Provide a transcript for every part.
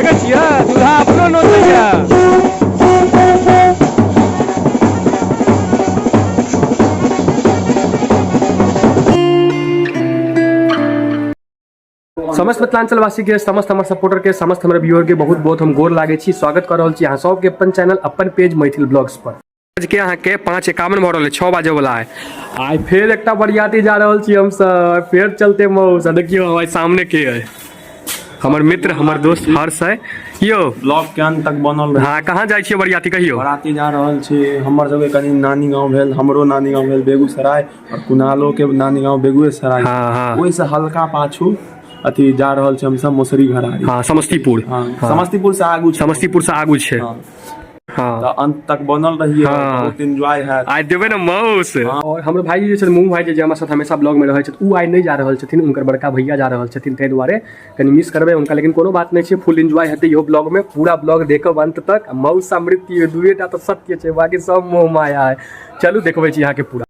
देखै छियै दूल्हा अपनो नोचैया। समस्त मिथिलांचलवासी के, समस्त हमर सपोर्टर के, समस्त हमर व्यूअर के बहुत बहुत हम गोर लागै छी। स्वागत कर रहल छी अहाँ सबके अपन चैनल अपन पेज मैथिल ब्लॉग्स पर। आज के अहाँके 5:51 भऽ रहल है, 6 बाजे वाला है। आइ फेर एकटा बरियाती जा रहल छी हमसब, फेर चलते मौस। आ देखियौ आइ सामने के है हमर मित्र हमर दोस्त हर्ष है। यौ ब्लॉग के अंत तक बनल रहे। हाँ, कहाँ जाइ छियै बरियाती कहियौ? बराती जा रहल छी। हमर सबके कनि नानी गाँव भेल, हमरो नानी गाँव भेल बेगूसराय और कुणालो के नानी गाँव बेगूसराय। हाँ, हाँ। ओहिसँ हल्का पाछू अथी जा रहल छी हमसब मुसरी घरारी। हाँ, समस्तीपुर। हाँ, समस्तीपुर से आगू छै। समस्तीपुर से आगू छै। हाँ। हाँ। तऽ अंत तक बनल रहिए, हाँ। बहुत एंजॉय हैत। आइ देबै ने मौस। और हमर भाई जे छथिन मुँह भाई जे हमरा साथ हमेशा ब्लॉग में रहै छथि, उ आइ नहि जा रहल छथिन, हुनकर बड़का भैया जा रहल छथिन, ताहि दुआरे कनि मिस करबै हुनका, लेकिन कोनो बात नहि छै, फुल एंजॉय हेतै इहो ब्लॉग में। पूरा ब्लॉग देखब अंत तक। मौस आ मृत्यु दुएटा तऽ सत्य छै, बाकी सब मोह माया है। चलू देखबै छी अहाँके पूरा।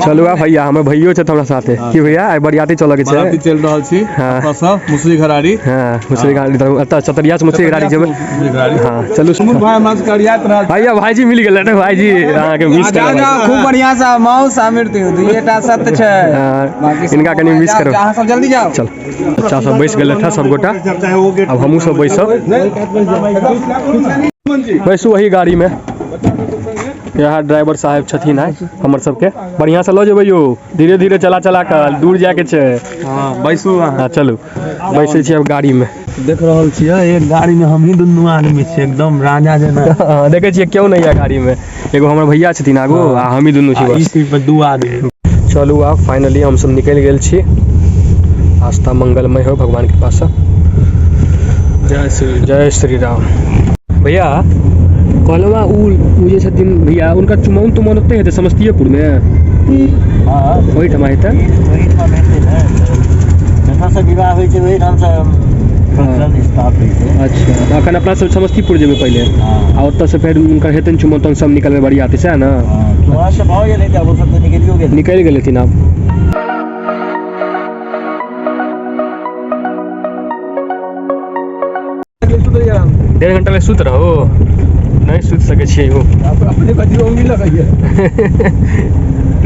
चलू आ भैया, हमर भैयो छथि हमरा साथे। की भैया, आइ बरियाती चलऽ के छै? बराती चलि रहल छी। हाँ। एतऽ सँ मुसरी घरारी। हाँ, मुसरी घरारी तरफ, एतऽ चतरिया से मुसरी घरारी जेबै। मुसरी घरारी। हाँ, चलू। सुमन भाई हमरा सबके अरियाइत रहल। भैया, भाईजी मिल गेलै ने भाईजी, अहाँके मिस जा करब। जा, खूब बढ़िया से माउस आ मृत्यु दुइएटा सत्य छै। हाँ, बाकी सब इनका कनि मिस जाउ, करब। अहाँ सब जल्दी जाउ। चल, बच्चा सब बैस गेल था सब गोटा, अब हमहूँ सब बैसब। बैसू वही गाड़ी में। यहाँ ड्राइवर साहेब छथिन आइ हमर सबके, बढ़िया से लऽ जेबै यौ, धीरे धीरे चला चला कऽ दूर जायके छै। हाँ, बैसू अहाँ। हाँ, चलू बैसै छी अब गाड़ी में। देख रहल छियै, एक गाड़ी में हमही दुनू आदमी छियै, एकदम राजा जेना। हाँ, देखै छियै केओ नहि यऽ गाड़ी में, एगो हमर भैया छथिन आगू आ हमही दुनू छी आ ई बस। सीट पर दू आदमी। चलू आब फाइनली हमसब निकलि गेल छी। आस्था मंगलमय हो भगवान के पास। जय श्री जय श्री राम। भैया कहलहुँ उ जे छथिन भैया, हुनका चुमाउन तुमाउन ओतै हेतै समस्तीएपुर मे? हाँ। ओहिठाम हेतै। ओहिठाम हेतै ने, जतऽ से विवाह होइ छै ओहिठाम से फंक्शन स्टार्ट होइ छै। अच्छा, तऽ अखन अपना सब समस्तीपुर जेबै पहिले। हाँ। आ ओतऽ से फेर हुनकर हेतनि चुमाउन तहन सब निकलबै बरियाती, सएह ने? हाँ, चुमाउन तऽ भऽ गेल हेतै, आब ओ सब तऽ निकलियो गेल। निकलि गेल हेथिन आब। 1.5 घंटा ले सुति रहू, नहि सुति सकै छियै यौ।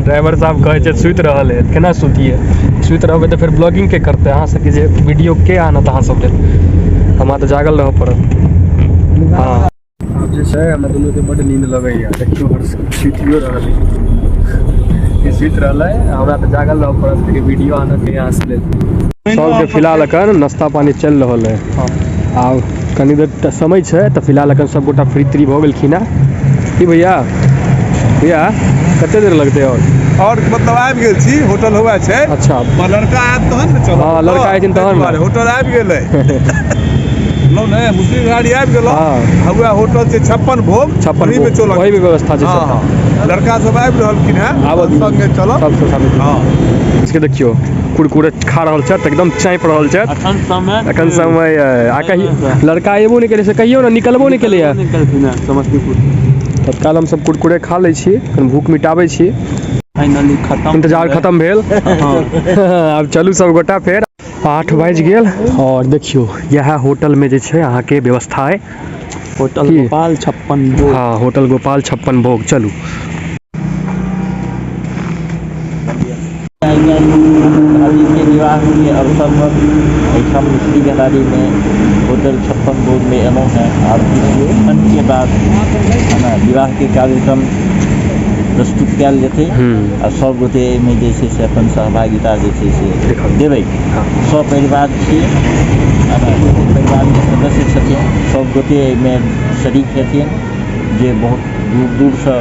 ड्राइवर साहब कहै छै सुति रहल है, केना सुतियै? सुति रहबै तऽ फेर ब्लॉगिंग के करतै? अहाँ सबके जे वीडियो के आनत अहाँ सब लेल? हमरा तऽ जागल रहऽ पड़त। हाँ, आब जे छै हमरा दुनू के बड्ड नींद लगैया। देखियौ हर्ष सुतियो रहल है, सुति रहलै, हमरा तऽ जागल रहऽ पड़त कि वीडियो आनत के अहाँ सब लेल। सबके फिलहाल अखन नाश्ता पानी चलि रहल है। आब कनी देर तऽ समय छै, तऽ फिलहाल अखन सब गोटा फ्री त्री भऽ गेलखिन हेँ। की भैया, भैया कते देर लगतै और? और मतलब आबि गेल छी, होटल हुआ छै। अच्छा। पर लड़का आयत तहन ने चलब। हाँ, लड़का एथिन तहन ने। होटल आबि गेलै लो ने, मुस्लिम गाड़ी आबि गेल। हाँ। हुआ होटल छै 56 भोग, 56 ओही में भोग, चलऽ। ओही में व्यवस्था छै हाँ, सबटा। हाँ। लड़का सब आबि रहलखिन हेँ, आबऽ दियौ। संगे चलब। सब साथ। हाँ। इसके देखियौ कुरकुरे खा रहल छथि, एकदम चाँपि रहल छथि। अखन समय अखन समय अइ। आ कहियो लड़का एबो नहि केलै से कहियो ने, निकलबो नहि केलैए निकलखिन हेँ समस्तीपुर। तत्काल हमसब कुरकुरे खा लै छी, कनि भूख मिटाबै छी। फाइनली खत्म, इंतजार खत्म भेल। आब चलू सब गोटा फेर। 8 बाजि गेल और देखियौ इएह होटल में जे छै अहाँके व्यवस्था अइ। होटल की? गोपाल 56 भोग। हाँ, होटल गोपाल 56 भोग। चलू। भाभी के विवाह के अवसर पर एहिठाम मुसरी घरारी में होटल 56 भोग में एलहुँ हेँ। आब किछु क्षण के बाद खाना विवाह के कार्यक्रम प्रस्तुत कयल जेतै आ सब गोटे एहिमे जे छै से अपन सहभागिता जे छै से देबै। सब परिवार छी, परिवारके सदस्य छथिन, सब गोटे एहिमे शरीक हेथिन, जे बहुत दूर दूरसँ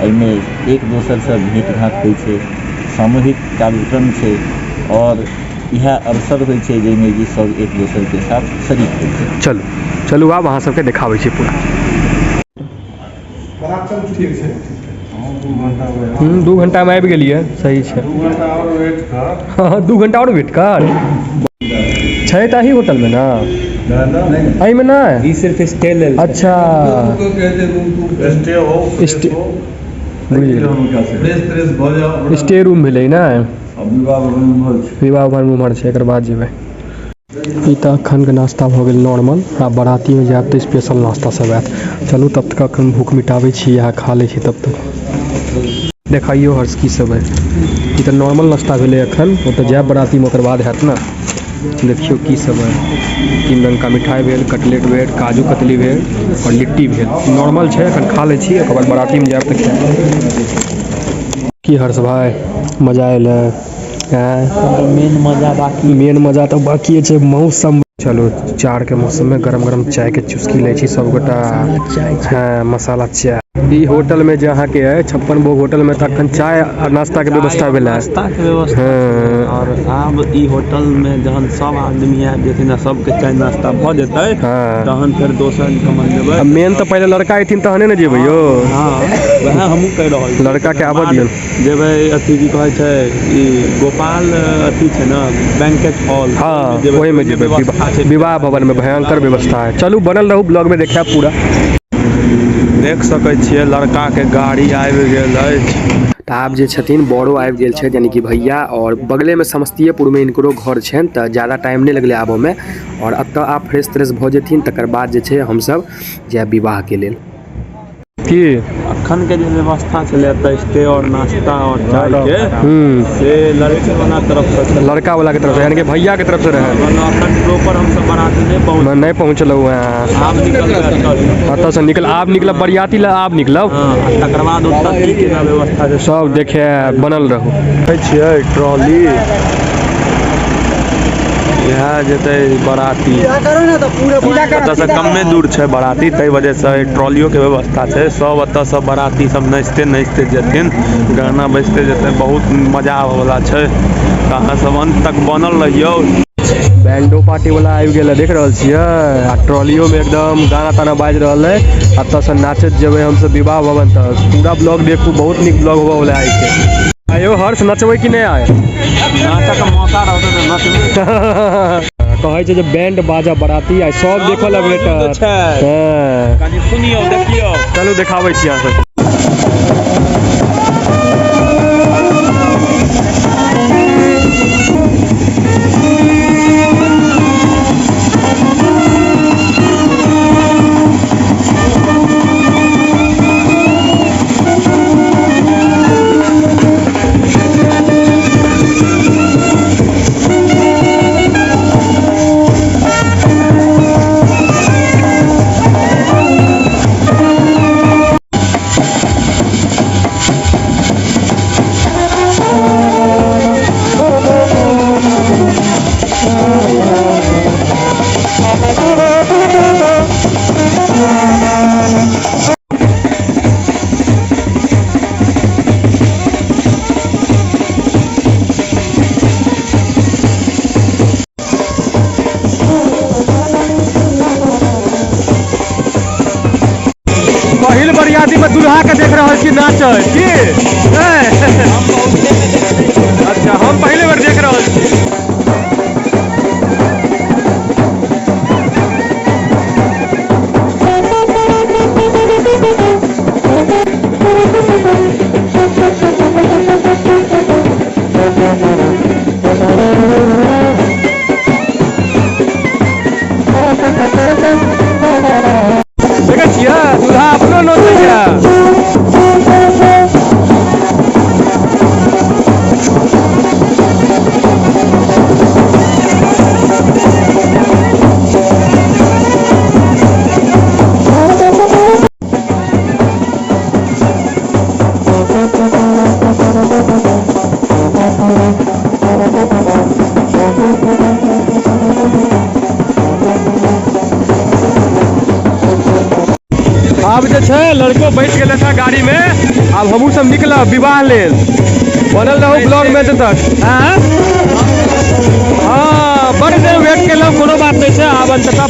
एहिमे एक दोसरसँ भेँट घाँट होइ छै। सामूहिक कार्यक्रम छै आओर इएह अवसर होइ छै जाहिमे कि सब एक दोसरके साथ शरीक होइ छै। चलू चलू, आब अहाँ सबके देखाबै छी पूरा। 2 घंटा में आबि गेलियै, सही छै। हाँ, 2 घंटा और वेट कर छै तऽ एही होटल में ने? एहिमे नहि, ई सिर्फ स्टे लेल। अच्छा, स्टे बुझि गेलियै, स्टे रूम भेलै ने। विवाह भवन उम्हर छै, एकर बाद जेबै। ई तऽ अखन के नाश्ता भऽ गेल नॉर्मल। आ बराती में जायब तऽ स्पेशल नाश्ता सब आयत। चलू तब तक अखन भूख मिटाबै छी, इएह खा लै छी तब तक। देखाइयो हर्ष की सब है। ई तऽ नॉर्मल नाश्ता भेलै अखन, ओतऽ जायब बराती में ओकर बाद हैत ने। देखियौ की सब है। 3 रंग का मिठाई भेल, कटलेट भेल, काजू कतली भेल और लिट्टी भेल। नॉर्मल छै, अखन खा लै छी, ओकर बाद बराती में जायब तऽ खायब। की हर्ष भाई, मजा आयल है? मेन मजा बाकी, मेन मजा तऽ बाकी छै मौसम। चलू चार के मौसम में गरम गरम चाय के चुस्की लै छी सब गोटा। हाँ, मसाला चाय। ई होटल में जे अहाँ के है 56 भोग होटल में तऽ अखन चाय आ नाश्ता के व्यवस्था भेल है। नाश्ता के व्यवस्था। हाँ। और आब ई होटल में जहन सब आदमी आबि जेथिन आ सबके चाय नाश्ता भऽ जेतै, हाँ। तहन फेर दोसर ठमन जेबै। आ मेन तऽ पहिले लड़का एथिन तहने ने जेबै यौ। हाँ, वएह हमहूँ कहि रहल छी। लड़का के आबऽ दियौ। जेबै अथी की कहै छै ई गोपाल अथी छै ने बैंकेट हॉल। हाँ, ओहिमे में जेबै। विवाह भवन में भयंकर व्यवस्था है। चलू बनल रहू ब्लॉग में देखायब पूरा। देख सकै छियै लड़का के गाड़ी आबि गेल अछि। तऽ आब जे छथिन बड़ो आबि गेल छथि, यानी कि भैया, और बगले में समस्तीपुर में इनकरो घर छनि, तऽ ज्यादा टाइम नहि लगलै आबऽ में। और एतऽ आब फ्रेश त्रेश भऽ जेथिन, तकर बाद जे छै हमसब जायब विवाह के लेल। की अखन के जे व्यवस्था छलै एतऽ स्टे और नाश्ता और चाय के, से लड़की वाला तरफ से छलै। लड़का वाला के तरफ से, यानी कि भैया के तरफ से रहे। मतलब अखन प्रॉपर हमसब बराती नहि पहुँच, नहि पहुँचलहुँ हैं। आब निकलबै एतऽ। एतऽ से निकल, आब निकलब बरियाती लए, आब निकलब। हाँ, तकर बाद ओतऽ की केना व्यवस्था छै सब देखे बनल रहू। देखै छियै ट्रॉली इएह जेतै बराती। एतऽ से कमे दूर छै बराती, ताहि वजह से ट्रॉलियो के व्यवस्था छै। सब एतऽ से बराती सब नाचिते नाचिते जेथिन, गाना बजिते जेतै, बहुत मजा आबऽ वाला छै। तऽ अहाँ सब अंत तक बनल रहियौ। बैंडो पार्टी वाला आबि गेल है, देख रहल छियै। आ ट्रॉलियो में एकदम गाना ताना बाजि रहल है। एतऽ से नाचैत जेबै हमसब विवाह भवन तक। पूरा ब्लॉग देखू, बहुत नीक ब्लॉग होबऽ वाला है के। आयो हर्ष, नचबै कि नहि आय? नाचक मौका रहतै तऽ नचबै। कहै छै जे बैंड बाजा बराती आइ सब देखऽ लए भेटत। हाँ। कनि सुनियौ, देखियौ। चलू देखाबै छी अहाँ सबके। पहिल बरियाती में दुल्हा के देख रहल छी नाचैत की? अच्छा, हम पहिले बेर देख रहल छी। देखै छियै दुल्हा अपनो नचैया। आब जे छै लड़को बैठ गेल था गाड़ी में, आब हमहूँ सब निकलब विवाह लेल। बनल रहू ब्लॉग में तक। हाँ हाँ, बड़ देर वेट केलहुँ, कोनो बात नहीं छै। आब अंततः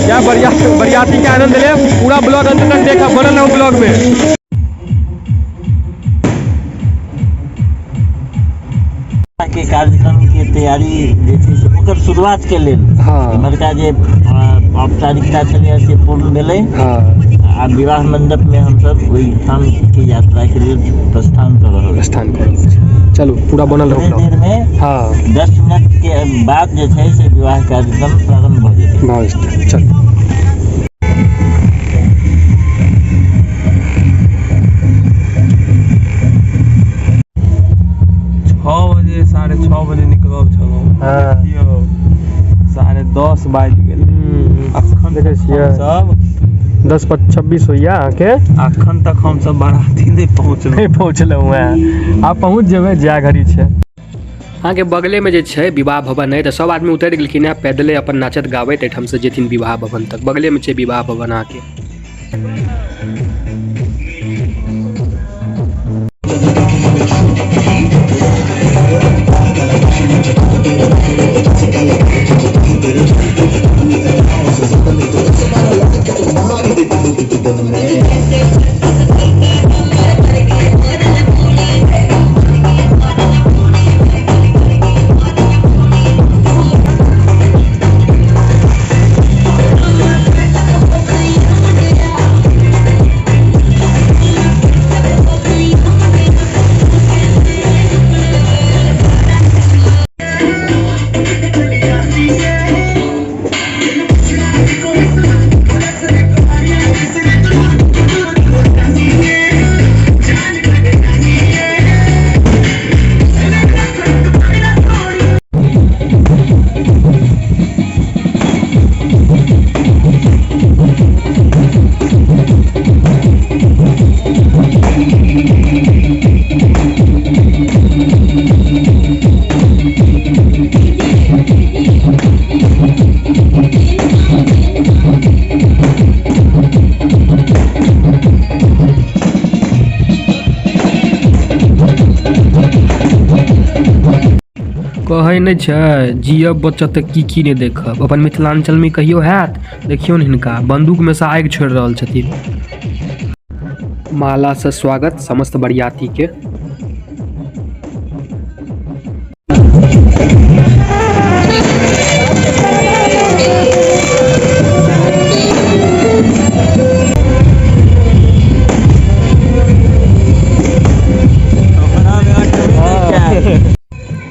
क्या बरियाती के आनंद लेब, पूरा ब्लॉग अंत तक देखब, बनल रहू ब्लॉग में। के कार्यक्रम के तैयारी जे छै से ओकर शुरुआत के लेल। हाँ। इमहरका जे औपचारिकता छलै से पूर्ण भेलै। हाँ। आ विवाह मंडप में हमसब ओहिठाम के यात्रा के लेल प्रस्थान कऽ रहल छी। प्रस्थान कऽ रहल छी। चलू पूरा बनल रहू। देर में हाँ 10 मिनट के बाद जे छै से विवाह कार्यक्रम प्रारंभ भऽ जेतै। भऽ जेतै। चलू 6 बजे 6:30 बजे निकलल छलहुँ। हाँ। देखियौ 10:30 बाजि गेल अखन। देखै छियै? सब 10:26 होइया अहाँके। अखन तक हमसब बाराती नहि पहुँचलहुँ। नहि पहुँचलहुँ हेँ, आब पहुँच जेबै, जाय घड़ी छै। अहाँके बगलेमे जे छै विवाह भवन है, तऽ सब आदमी उतरि गेलखिन हेँ, पैदले अपन नाचत गाबैत एहिठाम से जेथिन विवाह भवन तक। बगलेमे छै विवाह भवन अहाँके। कहै नहि छै, जियब बचत तऽ की की नहि देखब। अपन मिथिलाञ्चलमे कहियो हैत? देखियौ ने, हिनका बंदूकमे से आगि छोड़ि रहल छथिन। मालासँ स्वागत समस्त बरियातीके।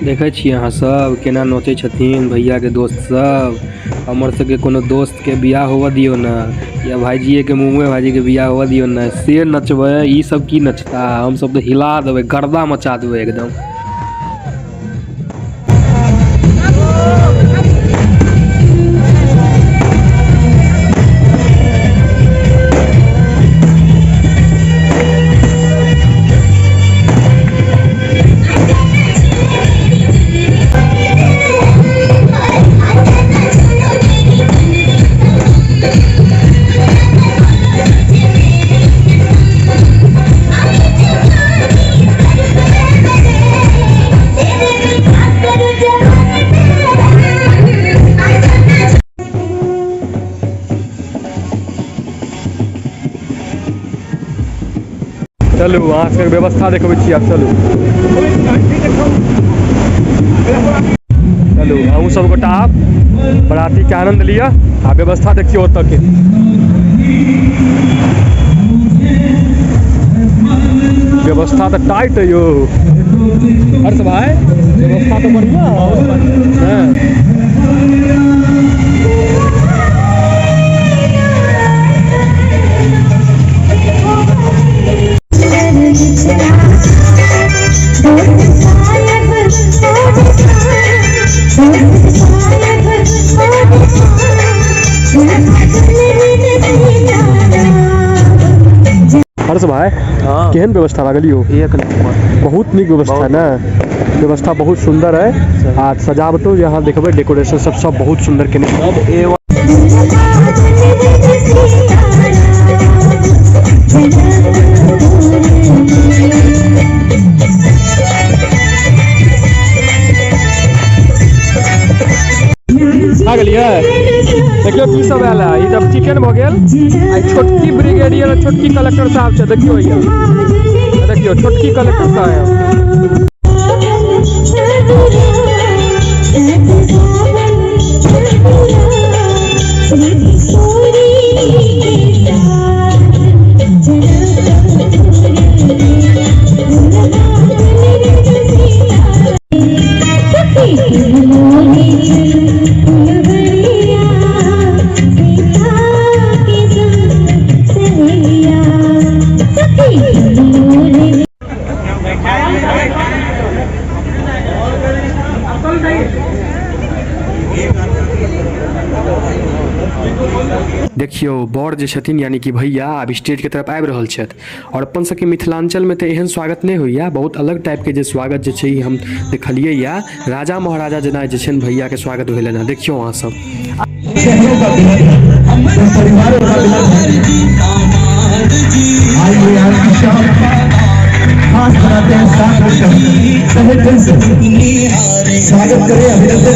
देखै छियै अहाँ सब केना नोचै छथिन भैयाके दोस्त सब। हमर सबके कोनो दोस्तके बियाह होबऽ दियौ ने, या भाइजिएके, मुँहे भाइजीके बियाह होबऽ दियौ ने, से नचबै। ई सब की नचता? हमसब तऽ हिला देबै, गर्दा मचा देबै एकदम। चलू, अहाँ सबके व्यवस्था देखबै छी आब। चलू चलू, अहूँ सब गोटा आब बरातीके आनंद लिअ आ व्यवस्था देखियौ ओतऽ के। व्यवस्था तऽ टाइट है यौ हर्ष भाई, व्यवस्था तऽ बढ़िया है। हर्ष भाई। हाँ। केहन व्यवस्था लागल यौ? एक नंबर। बहुत नीक व्यवस्था ने, व्यवस्था बहुत सुंदर है आ सजावटो जे अहाँ देखबै, डेकोरेशन सब सब बहुत सुंदर केने। सब ए आ गेलियै। देखियौ की सब आयल है। ई जब चिकन भऽ गेल आ ई छोटकी ब्रिगेडियर आ छोटकी कलेक्टर साहब छै। देखियौ भैया, देखियौ छोटकी कलेक्टर साहब। देखियौ बर जे छथिन यानी कि भैया आब स्टेजके तरफ आबि रहल छथि। आओर अपन सबके मिथिलाञ्चलमे तऽ एहन स्वागत नहि होइए, बहुत अलग टाइपके जे स्वागत जे छै हम देखलियै या राजा महाराजा जेना जे छै भैयाके स्वागत भेलनि हँ। देखियौ अहाँ सब। शहरों का मिलन है, परिवारों का मिलन है। आइए आज की शाम खास बनाते हैं साथ मिलकर, तहे दिल से स्वागत करें, अभिनंदन।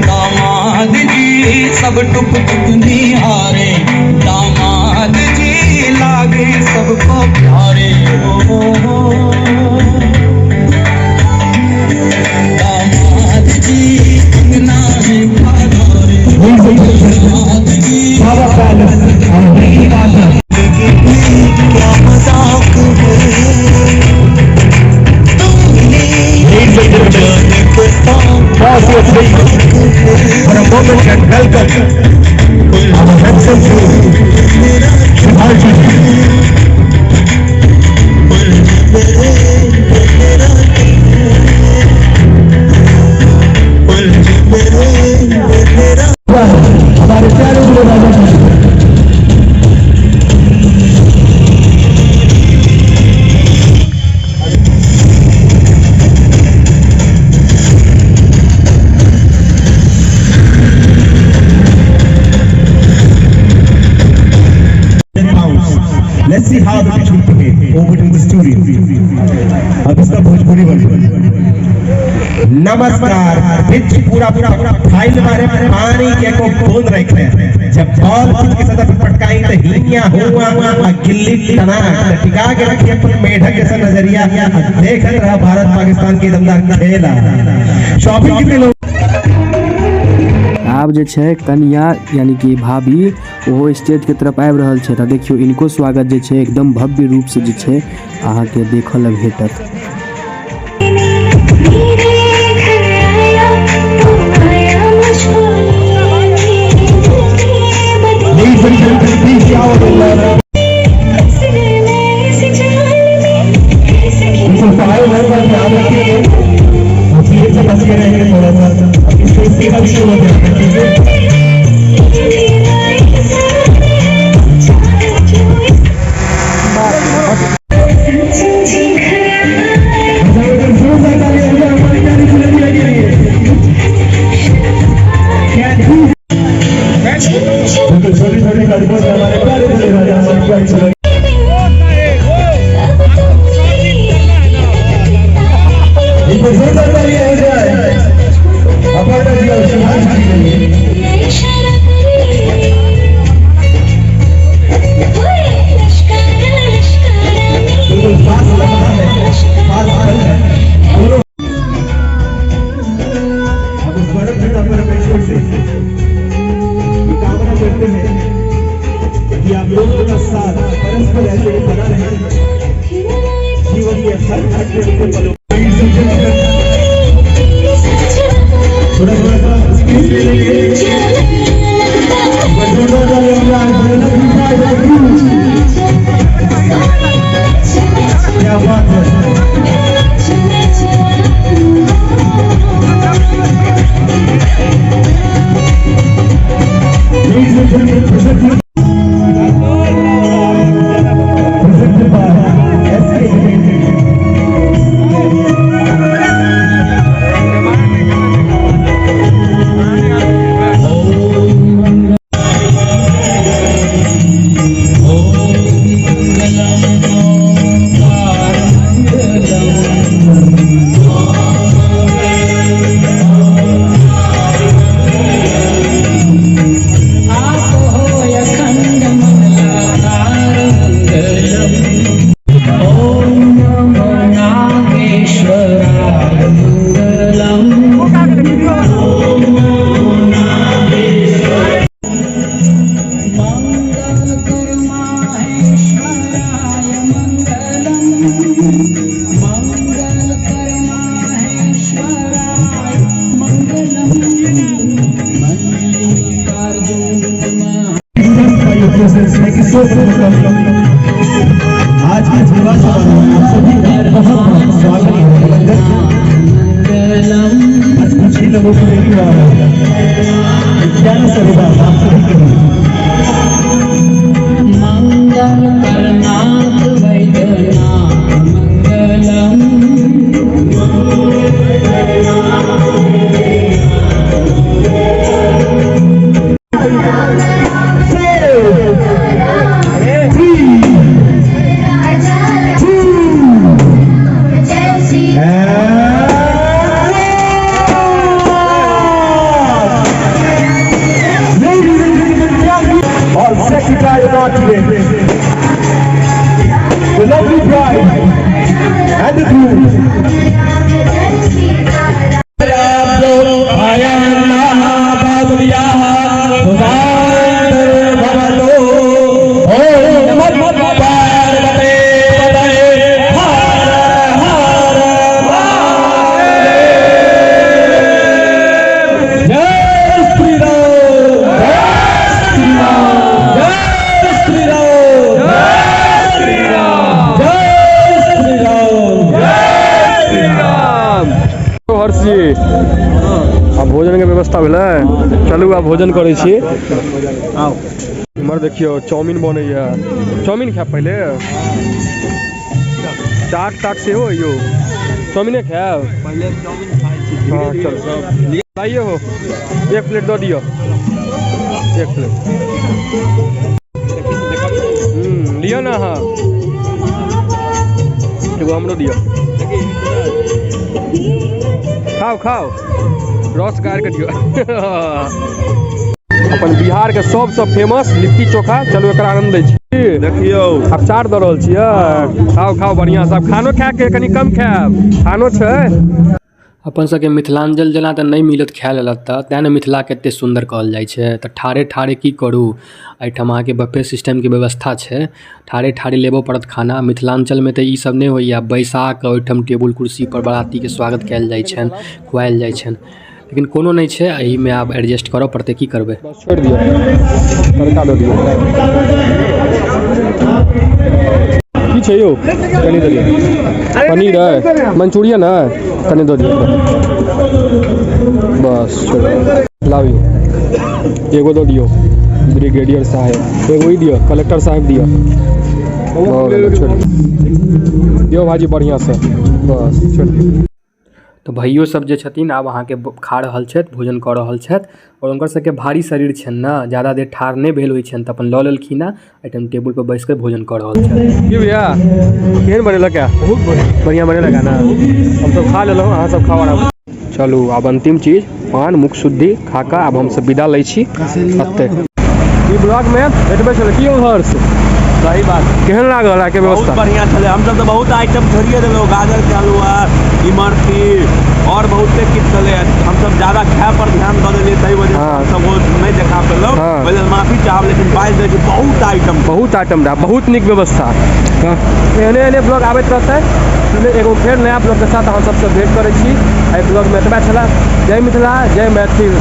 दामाद जी सब टुक टुक निहारे, दामाद जी लागे सबको प्यारे हो, दामाद जी अंगना में पधारे, दामाद जी बाबा पैलेस और क्या मजाक है तुमने के Four, four, three. For a moment and welcome our handsome groom, Subhash ji. हमारे प्यारे गुरु राजा जी। Let's see how the pitch will behave. Over to the studio. अब इसका भोजपुरी वर्जन। नमस्कार, पिच पूरा पूरा फाइल मारे पानी के को बूंद रखे। जब बॉल पिच के सतह पर पटकाई तो हिया हुआ आ गिल्ली तना टिका के रखिए अपन मेढक जैसा नजरिया, देखत रहा भारत पाकिस्तान की दमदार खेला। शॉपिंग कितने लोग आब जे छै कनिया यानी कि भाभी ओहो स्टेज के तरफ आबि रहल छै। तऽ देखियौ इनको स्वागत जे छै एकदम भव्य रूप से जे छै अहाँके देखऽ लए भेटत। मेरे घर आया तू आया मुझको लेने, दिल के बदले Ladies and gentlemen, please shower the love. फंस गए मैं इस जाल में, कैसे बिल्कुल फाइल है, पर ध्यान रखिए भीड़ से बच के रहेंगे थोड़ा सा। इसको सेवा भी शुरू हो जाएगा, ठीक है? मेरा इंतजार है चाहे जो इस जी घर आया। बिल्कुल छोटी छोटी कदमों से हमारे प्यारे प्यारे राजा हमारी प्यारी सुना। अब तो एक बार जोरदार तालियां हो जाए अपर्णा जी और सुभाष जी के लिए। इशारा करे ओए लश्कारा लश्कारा बिल्कुल फास्ट लम्हा है, फास्ट पल है दोनों। अब उस परम पिता परमेश्वर से ये कामना करते हैं कि आप दोनों का साथ परस्पर ऐसे ही बना रहे जीवन के हर घटने के पलों। Ladies and gentlemen, थोड़ा थोड़ा सा स्पीड ले लेंगे। जोरदार तालियां हो जाए क्या बात है। Ladies and gentlemen, presented by SK Entertainment. By your presence. Thank you so much for coming. आज के इस विवाह समारोह में आप सभी का बहुत बहुत स्वागत है, अभिनंदन। आज कुछ ही लोगों को देखने आ रहा है प्यारा सा विवाह आप सभी के लिए। to tie the knot today. The lovely bride and the groom. Harsh ji आब भोजन के व्यवस्था भेलै, चलू आब भोजन करै छी। इम्हर देखियौ चाउमीन बनैया, चाउमीन खायब पहिले, चाट ताट सेहो है यौ, चाउमीने खायब पहिले, चाउमीन खाइ छी। हाँ चलू लाइए हो, एक प्लेट दऽ दियौ, एक प्लेट लिअ ना अहाँ, एगो हमरो दियौ। खाओ खाओ, रस गारि के दियौ। अपन बिहार के सबसँ फेमस लिट्टी चोखा, चलू एकर आनंद लै छी। देखियौ आब चाट दऽ रहल छियै, खाओ खाओ बढ़िआँ से, आब खानो खाके कनि कम खायब, खानो छै। अपन सबके मिथिलांचल जेना तऽ नहि मिलत खाय लेल एतऽ, तेँ ने मिथिलाके एतेक सुन्दर कहल जाइ छै। तऽ ठाढ़े ठाढ़े की करू, एहिठाम अहाँके बफे सिस्टमके व्यवस्था छै, ठाढ़े ठाढ़े लेबऽ पड़त खाना। मिथिलांचलमे तऽ ई सब नहि होइए, बैसा कऽ ओहिठाम टेबुल कुर्सीपर बरातीके स्वागत कयल जाइ छनि, खुआएल जाइ छनि, लेकिन कोनो नहि छै, एहिमे आब एडजस्ट करऽ पड़तै, की करबै। बस छोड़ि दियौ, तड़का दऽ दियौ। की छै यौ, कनि दऽ दियौ पनीर है, मंचूरियन है, कनि दऽ दियौ, बस छोड़ि लाबियौ। एगो दऽ दियौ ब्रिगेडियर साहेब, एगो ई दियौ कलेक्टर साहेब दियौ, भऽ गेलै, छोड़ि दियौ भाजी बढ़िआँसँ, बस छोड़ि दियौ। तऽ भैयो सब जे छथिन आब अहाँके खा रहल छथि, भोजन कऽ रहल छथि, आओर हुनकर सबके भारी शरीर छनि ने, ज्यादा देर ठाढ़ नहि भेल होइ छनि, तऽ अपन लऽ लेलखिन हँ, एहिठाम टेबुलपर बैस कऽ भोजन कऽ रहल छथि। की भैया केहन बनेलक है? बहुत बढ़िआँ बनेलक है ने, हमसब खा लेलहुँ, अहाँ सब खाओ आराम। चलू आब अंतिम चीज पान मुख शुद्धि खा कऽ आब हमसब विदा लै छी एतऽ। ई ब्लॉगमे एतबे छलै। की यौ हर्ष, सही बात, केहन लागल अहाँके व्यवस्था? बहुत बढ़िया छलै, हमसब तऽ बहुत आइटम छोड़िए देलहुँ, गाजरके हलुआ, इमरती और बहुते किछु छलै, हमसब ज्यादा खाय पर ध्यान दऽ देलियै, ताहि वजह से हमसब ओ नहि देखा पेलहुँ, ओहि लेल माफी चाहब, लेकिन बाजि दै छी बहुत आइटम, बहुत आइटम रहै, बहुत नीक व्यवस्था। एहने एहने ब्लॉग आबैत रहतै, एगो फेर नया ब्लॉगके साथ अहाँ सबसँ भेंट करै छी। एहि ब्लॉगमे एतबा छलै। जय मिथिला, जय मैथिल।